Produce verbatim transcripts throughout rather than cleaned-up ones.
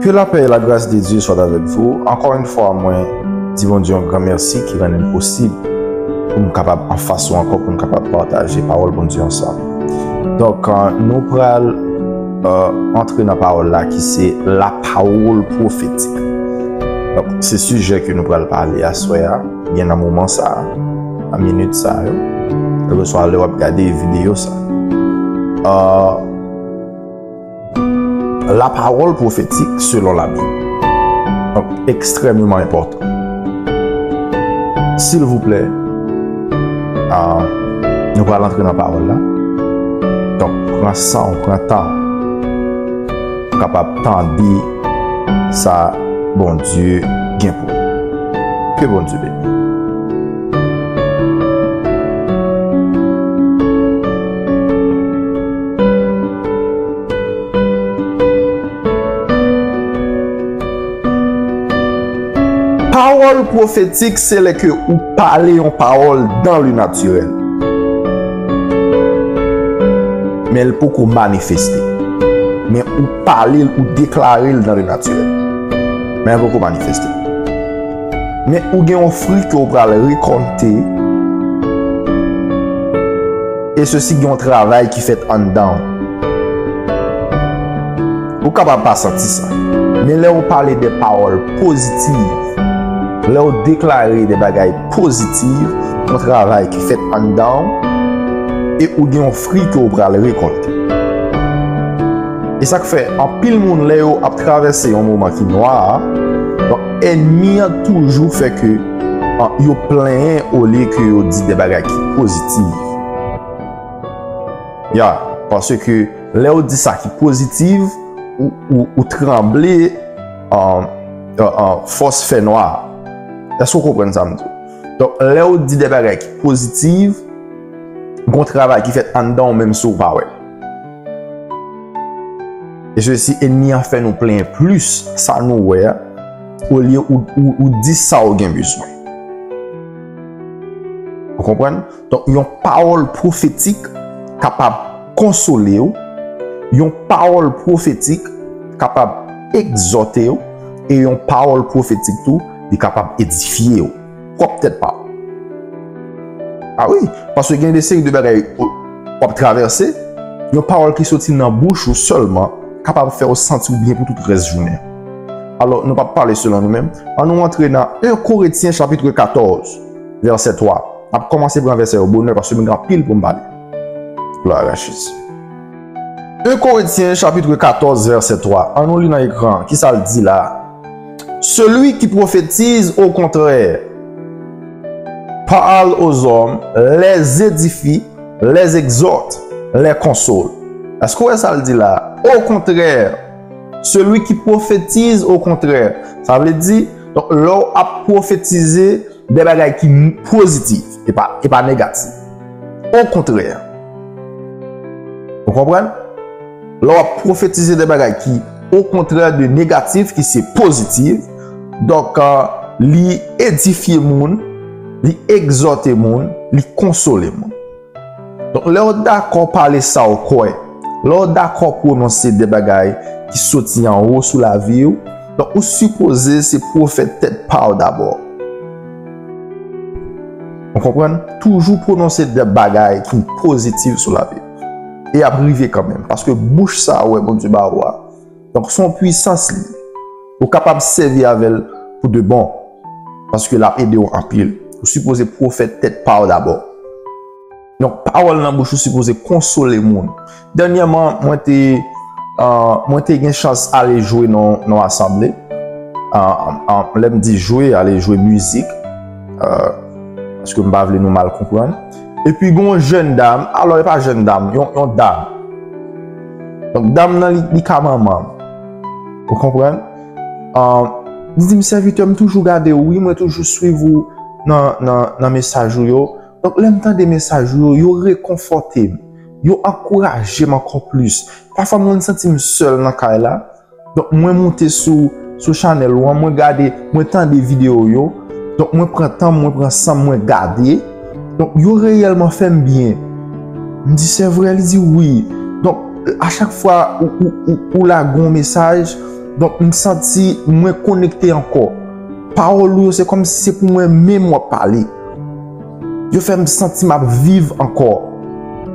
Que la paix et la grâce de Dieu soient avec vous. Ankò yon fwa, mwen di Bondye yon gran mèsi ki rann li posib pou m kapab anfas ou ankò, pou m kapab pataje pawòl Bondye ansanm. Donk, euh, nou pral, euh, antre nan pawòl la ki se la parole prophétique. Donk, se sijè ke nou pral pale aswè a, byen nan moman sa a, nan minit sa yo, kèlkeswa lè w ap gade videyo sa. Euh, la parole prophétique selon la Bible. Donk, ekstrèmeman enpòtan. Silvouplè, ah, nou pral antre nan pawòl la. Donk, pran san w, pran tan w, pou kapab tande sa Bondye gen pou ou. Ke Bondye beni. Pawòl pwofetik se lè ke ou pale yon pawòl dans le naturel. Men l poko manifeste. Men ou pale l, ou deklare l dans le naturel. Men l poko manifeste. Men ou gen yon fri ke ou pral rekòlte. E sesi gen yon travay ki fèt anndan w. Ou kapab pa santi sa. Men lè ou pale de pawòl pozitiv, lè ou deklare de bagay pozitiv, yon travay ki fèt anndan w, e ou gen yon fri ke ou pral rekòlte. E sa k fè, anpil moun, lè yo ap travèse yon moman ki nwa a, donk, ènmi an toujou fè ke, an, yo plenyen olye ke yo di de bagay ki pozitiv. Ya, paske lè w di sa ki pozitiv, ou, ou, ou tranble, an, an, an fòs fènwa. Èske w konprann sa m di w? Donk, lè w di de bagay ki pozitiv, gon travay ki fèt anndan w menm si w pa wè l. E se si ènmi an fè nou plenyen plis sa nou wè a, olye ou, ou, ou di sa w gen bezwen. Ou konprann? Donk, yon pawòl pwofetik kapab konsole w, yon pawòl pwofetik kapab egzòte w, e yon pawòl pwofetik tou, li kapab edifye w. Pwòp tèt pa w. A wi, paske gen de seri de bagay w, w ap travèse, yon pawòl ki soti nan bouch ou sèlman kapab fè w santi w byen pou tout rès jounen. Alò, nou p ap pale selon nou menm. Ann nou antre nan en Korentyen chapit katòz, vèsè twa. M ap kòmanse pran vèsè yo bonè paske m gen anpil pou m pale. Glwa a Jezi. En Korentyen chapit katòz, vèsè twa. Ann nou li nan ekran an. Kisa l di la? Celui qui prophétise, au contraire, parle aux hommes, les édifie, les exhorte, les console. Èske w wè sa l di la? Au contraire, celui qui prophétise, au contraire. Sa vle di, donk, lè w ap pwofetize, de bagay ki pozitif, e pa, e pa negatif. Okontrè. Ou konprann? Lè w ap pwofetize de bagay ki okontrè de negatif, ki se pozitif, donk, euh, li edifye moun, li egzòte moun, li konsole moun. Donk, lè w dakò pale sa w kwè, lè w dakò pwononse de bagay ki soti anwo sou lavi w, donk, ou sipoze se pwofèt tèt pa w dabò. Ou konprann? Toujou pwononse de bagay ki pozitif sou lavi w. E y ap rive kanmenm, paske bouch sa a wè Bondye ba ou a, donk, se yon pwisans li ye. Ou kapab sèvi avè l pou de bon, paske l ap ede w anpil. Ou sipoze pwofèt tèt pa w dabò. Donk, pawòl nan bouch ou sipoze konsole moun. Dènyèman, mwen te, euh, mwen te gen chans ale jwe nan, nan asanble. Euh, euh, lè m di jwe, ale jwe mizik. Euh, paske m pa vle nou mal konprann. Epi, gen yon jèn dam, alò, e pa jèn dam, yon, yon dam. Donk, dam nan, li, li ka manman m. Ou konprann? Euh, li di m, "Sèvitè, m toujou gade w, wi, mwen toujou swiv ou nan, nan, nan mesaj ou yo." Donk, lè m tande mesaj ou yo, yo rekonfòte m, yo ankouraje m ankò plis. Pafwa, mwen santi m sèl nan kay la. Donk, mwen moute sou, sou chanèl ou an, mwen gade, mwen tande videyo yo. Donk, mwen pran tan m, mwen pran san m, mwen gade. Donk, yo reyèlman fè m byen. M di, "Se vre?" Li di, "Wi." Donk, a chak fwa ou, ou, ou, ou lage yon mesaj, Donk, m santi mwen konekte ankò. Pawòl ou yo, se kòmsi se pou mwen menm w ap pale. Yo fè m santi m ap viv ankò.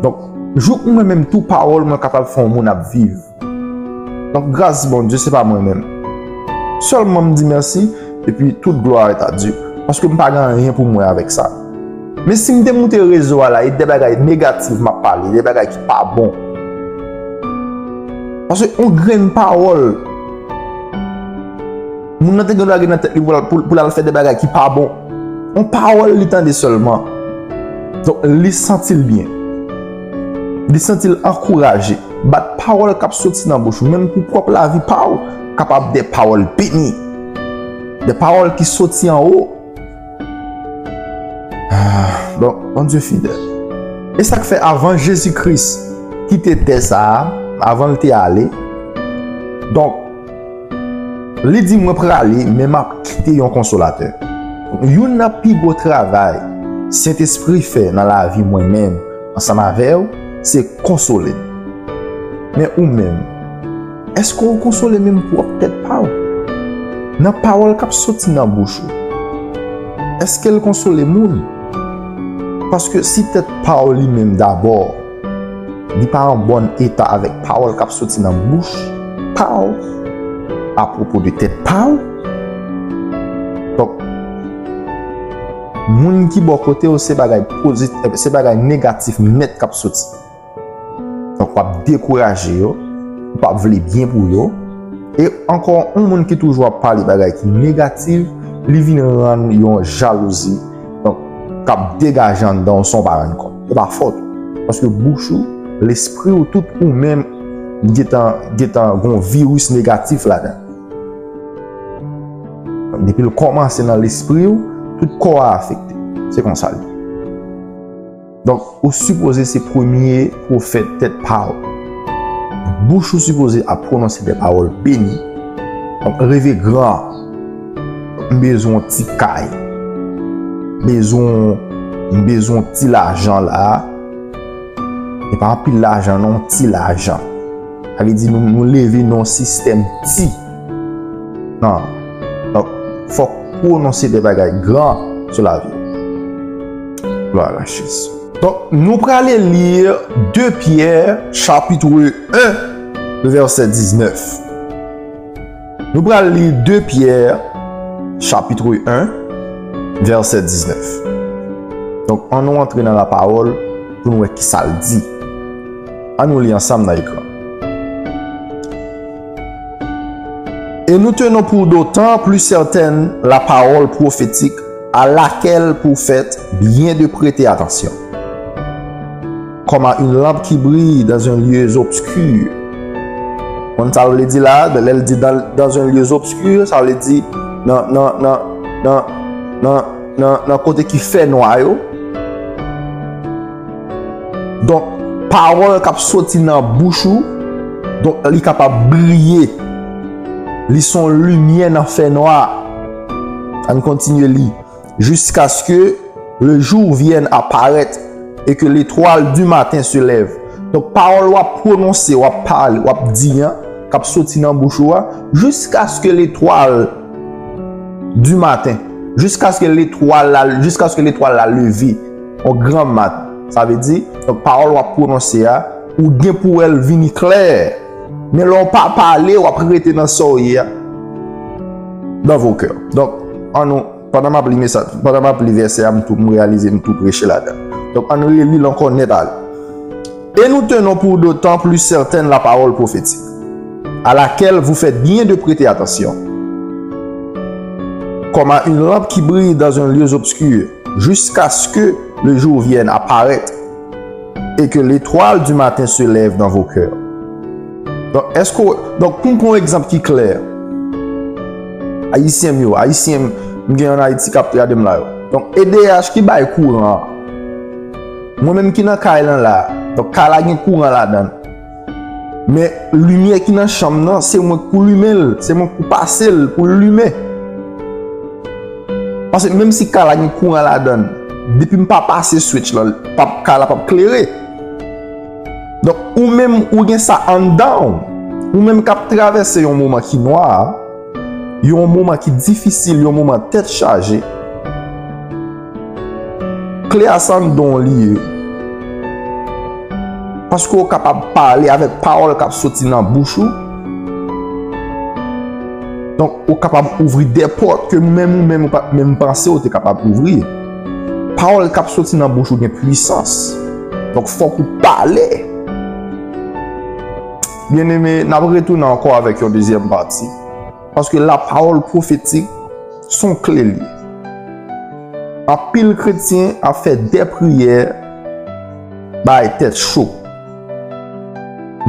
Donk, jouk mwen menm tou, pawòl mwen kapab fè yon moun ap viv. Donk, gras Bondye, se pa mwen menm. Sèlman m di mèsi, epi tout gloire est à Dieu. Paske m pa gen anyen pou m wè avèk sa. Men si m te moute rezo a la, e de bagay negatif m ap pale, de bagay ki pa bon. Paske yon grenn pawòl, moun nan te gen dwa gen nan tèt li pou l, pou, pou l al fè de bagay ki pa bon. Yon pawòl li tande sèlman. Donk, li santi l byen. Li santi l ankouraje. Bat pawòl k ap soti nan bouch ou, menm pou pwòp lavi pa w, kapab de pawòl beni. De pawòl ki soti anwo. Ah, donk, Bondye fidèl. E sa k fè avan Jezi Kris kite tè sa a, avan l te ale, donk, li di, "Mwen prale, men m ap kite yon konsolatè." Youn nan pi gwo travay Sentespri fè nan lavi mwen menm ansanm avè w, se konsole m. Men ou menm, èske w konsole menm pwòp tèt pa w? Nan pawòl k ap soti nan bouch ou, èske l konsole moun? Paske si tèt pa w li menm dabò, li pa an bòn eta avèk pawòl k ap soti nan bouch pa w apwopo de tèt pa w, donk, moun ki bò kote w, se bagay pozit-, se bagay negatif nèt k ap soti. Donk, w ap dekouraje yo, ou p ap vle byen pou yo. E ankò, yon moun ki toujou ap pale bagay ki negatif, li vin rann yon jalouzi, donk, k ap degaje anndan w san w pa rann kont. E pa fòt ou. Paske bouch ou, lespri w, tout ou menm, gentan, gentan gon viris negatif ladan. Donk, depi l kòmanse nan lespri w, tout kò a afekte. Se konsa l ye. Donk, ou sipoze se premye pwofèt tèt pa w. Bouch ou sipoze ap pwononse de pawòl beni. Donk, reve gran. M bezwen yon ti kay. Bezwen, m bezwen yon ti lajan la. E pa anpil lajan non, ti lajan. Sa vle di nou, nou leve nan yon sistèm ti. Non. Donk, fòk pwononse de bagay gran sou lavi w. Glwa a Jezi. Donk, nou prale li de Pyè, chapit en, vèsè diznèf. Nou pral li de Pyè, chapit en, vèsè diznèf. Donk, ann nou antre nan lapawòl pou nou wè ki sa l di. Ann nou li ansanm nan ekran. Et nous tenons pour d'autant plus certaine la parole prophétique à laquelle vous faites bien de prêter attention, comme à une lampe qui brille dans un lieu obscur. Konn sa l vle di la, lè l di dans, dans un lieu obscur, sa vle di nan, nan, nan, nan, nan, nan, nan kote ki fè nwa yo. Donk, pawòl k ap soti nan bouch ou, donk, li kapab briye. Li se yon limyè nan fènwa. Ann kontinye li. Jusqu'à ce que le jour vienne apparaître et que l'étoile du matin se lève. Donk, pawòl w ap pwononse, w ap pale, w ap di an, k ap soti nan bouch ou a, jusqu'à ce que l'étoile du matin, jusqu'à ce que l'étoile la, jusqu'à ce que l'étoile la leve, yon gran mat. Sa vle di, donk, pawòl w ap pwononse a, ou gen pou wè l vini klè. Men lè w pa pale, w ap rete nan sa w ye a, dans vos cœurs. Donk, ann nou, pandan m ap li mesaj, pandan m ap li vèsè a, m tou, m reyalize m tou preche ladan. Donk, ann reli l ankò nèt ale. Et nous tenons pour d'autant plus certaine la parole prophétique, à laquelle vous faites bien de prêter attention, comme à une lampe qui brille dans un lieu obscur, jusqu'à ce que le jour vienne apparaître et que l'étoile du matin se lève dans vos cœurs. Donk, èske, donk, pou m pran yon egzanp ki klè, Ayisyen m yo, Ayisyen m gen ann Ayiti k ap gade m la yo. Donk, E D H ki bay kouran an. Mwen menm ki nan kay lan la, donk kay la gen kouran ladan l. Men limyè ki nan chanm nan, se mwen k pou limen l, se mwen k pou pase l pou l limen. Paske menm si kay la gen kouran ladan l, depi m pa pase switch lan, p ap, kay la p ap klere. Donk, ou menm, ou gen sa anndan w. Ou menm k ap travèse yon moman ki nwa a, yon moman ki difisil, yon moman tèt chaje, kle a se anndan w li ye. Paske w kapab pale avèk pawòl k ap soti nan bouch ou. Donk, ou kapab ouvri de pòt ke menm ou menm ou pa t menm panse ou te kapab ouvri. Pawòl k ap soti nan bouch ou gen pwisans. Donk, fòk ou pale. Byeneme, n ap retounen ankò avèk yon dezyèm pati. Paske lapawòl pwofetik se yon kle li ye. Anpil kretyen ap fè de priyè bay tèt cho.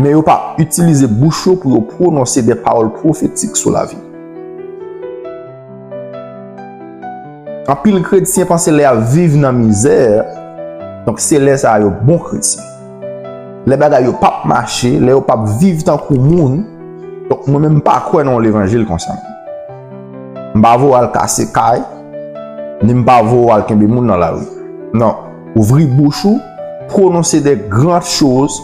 Men yo pa itilize bouch yo pou yo pwononse de pawòl pwofetik sou lavi. Anpil kretyen panse lè y ap viv nan mizè, donk se lè sa a yo bon kretyen. Lè bagay yo p ap mache, lè yo p ap viv tankou moun, donk mwen menm m pa kwè nan yon levanjil konsa. M pa voye w al kase kay, ni m pa voye w al kenbe moun nan lari. Non, ouvri bouch ou, pwononse de gran choz.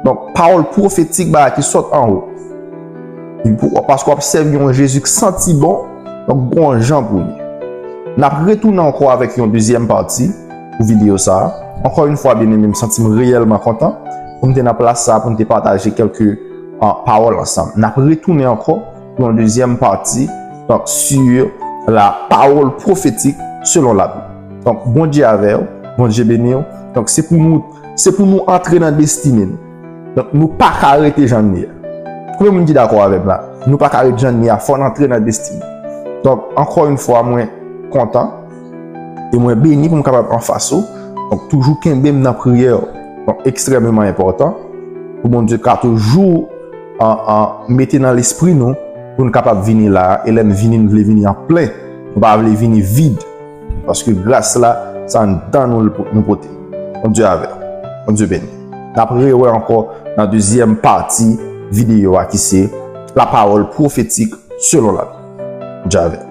Donk, pawòl pwofetik, bagay ki sot anwo. Li pou, paske w ap sèvi yon Jezi ki santi bon, donk gon jan pou li. N ap retounen ankò avèk yon dezyèm pati pou videyo sa a. Ankò yon fwa, byeneme, m santi m reyèlman kontan pou m te nan plas sa a, pou m te pataje kèlke, ah, pawòl ansanm. N ap retounen ankò pou yon dezyèm pati, donk, sur la parole prophétique selon la Bible. Donk, Bondye avè w, Bondye beni w. Donk, se pou nou, se pou nou antre nan destine nou. Donk, nou pa ka rete jan n ye a. Konbyen moun ki dakò avè m la? Nou pa ka ret jan n ye a, fò n antre nan destine. Donk, ankò yon fwa, mwen kontan e mwen beni pou m kapab anfas ou. Donk, toujou kenbe m nan priyè w. Donk, ekstrèmeman enpòtan pou Bondye ka toujou an, an, mete nan lespri nou pou n kapab vini la a. E lè n vini, n vle vini an plen. Nou pa vle vini vid. Paske gras la, se anndan nou l pou, nou pote. Bondye avè w. Bondye beni. N ap rewè ankò nan dezyèm pati videyo a ki se la parole prophétique selon la Bible. Bondye avè w.